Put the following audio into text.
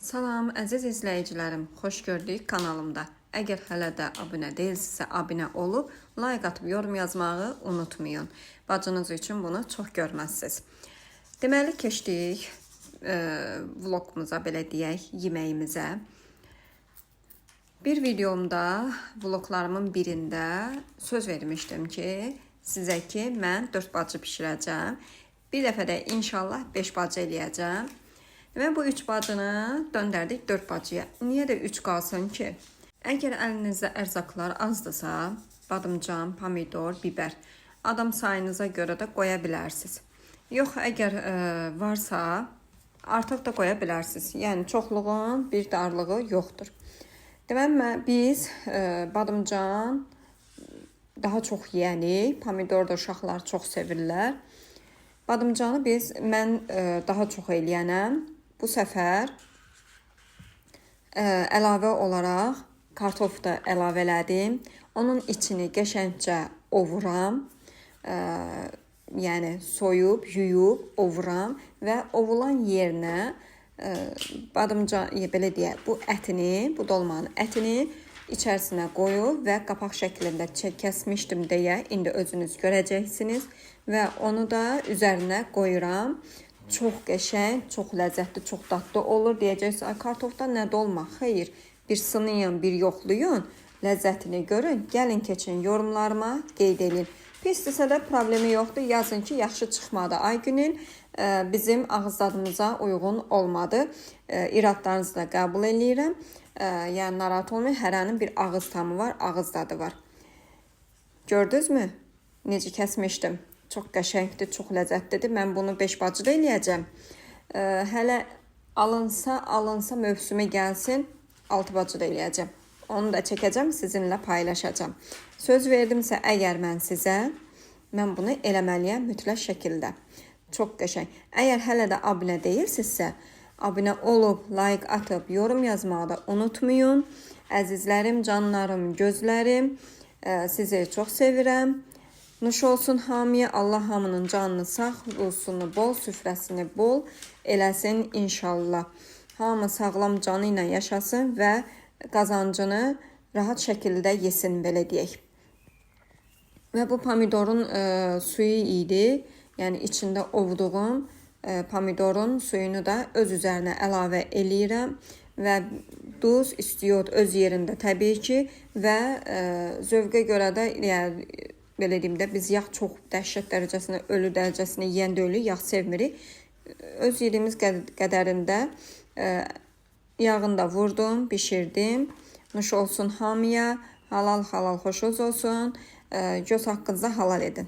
Salam əziz izləyicilərim, xoş gördük kanalımda. Əgər hələ də abunə deyilsinizsə, abunə olub, like atıb yorum yazmağı unutmayın. Bacınız üçün bunu çox görməzsiniz. Deməli keçdik vlogumuza, belə deyək, yeməyimizə. Bir videomda, vloglarımın birində söz vermişdim ki, sizə ki, mən 4 bacı bişirəcəm. Bir dəfə də inşallah 5 bacı eləyəcəm. Deməli bu 3 bacını döndərdik 4 bacıya. Niyə də 3 qalsın ki? Əgər əlinizdə ərzaqlar azdırsa, badımcan, pomidor, biber, adam sayınıza görə də qoya bilərsiniz. Yox, əgər varsa, artıq da qoya bilərsiniz. Yəni çoxluğun bir darlığı yoxdur. Deməli biz badımcan daha çox yeyənik. Pomidor da uşaqlar çox sevirlər. Badımcanı mən daha çox eləyənəm. Bu səfər əlavə olaraq kartof da əlavə elədim. Onun içini qəşəngcə ovuram. Yəni soyub, yuyub ovuram və ovulan yerinə badımcan, belə deyək, bu ətini, bu dolmanın ətini içərisinə qoyub və qapaq şəklində kəsmişdim deyə indi özünüz görəcəksiniz və onu da üzərinə qoyuram. Çox qəşəng, çox ləzzətli, çox dadlı olur. Deyəcəksiniz, ay kartofdan nə dolma? Xeyr, bir sınayın, bir yoxlayın, ləzzətini görün. Gəlin keçin yorumlarıma qeyd eləyin. Pisdirsə də problemi yoxdur. Yazın ki, yaxşı çıxmadı Aygünün, bizim ağız dadımıza uyğun olmadı. İradlarınızı da qəbul eləyirəm. Yəni narahat olmayın. Hərənin bir ağız tamı var, ağız dadı var. Gördünüzmü? Necə kəsmişdim? Çox qəşəngdir, çox ləzzətlidir. Mən bunu 5 bacıda eləyəcəm. Hələ alınsa mövsümü gəlsin, 6 bacıda eləyəcəm. Onu da çəkəcəm, sizinlə paylaşacağam. Söz verdimsə əgər mən sizə, mən bunu eləməliyəm mütləq şəkildə. Çox qəşəng. Əgər hələ də abunə deyilsinizsə, abunə olub, like atıb, yorum yazmağı da unutmayın. Əzizlərim, canlarım, gözlərim, sizi çox sevirəm. Nuş olsun hamıya, Allah hamının canını sağ, ruzusunu bol, süfrəsini bol eləsin inşallah. Hamı sağlam canı ilə yaşasın və qazancını rahat şəkildə yesin, belə deyək. Və bu pomidorun suyu idi. Yəni içində ovduğum pomidorun suyunu da öz üzərinə əlavə eləyirəm və duz, istiot öz yerində təbii ki və zövqə görə də, yəni belə deyim də, biz yağ çox dəhşət dərəcəsinə, ölü dərəcəsinə yeyən deyilik, yağ sevmirik. Öz yediyimiz qədərində yağını da vurdum, bişirdim. Nuş olsun hamıya, halal halal xoşunuz olsun. Göz haqqınızı halal edin.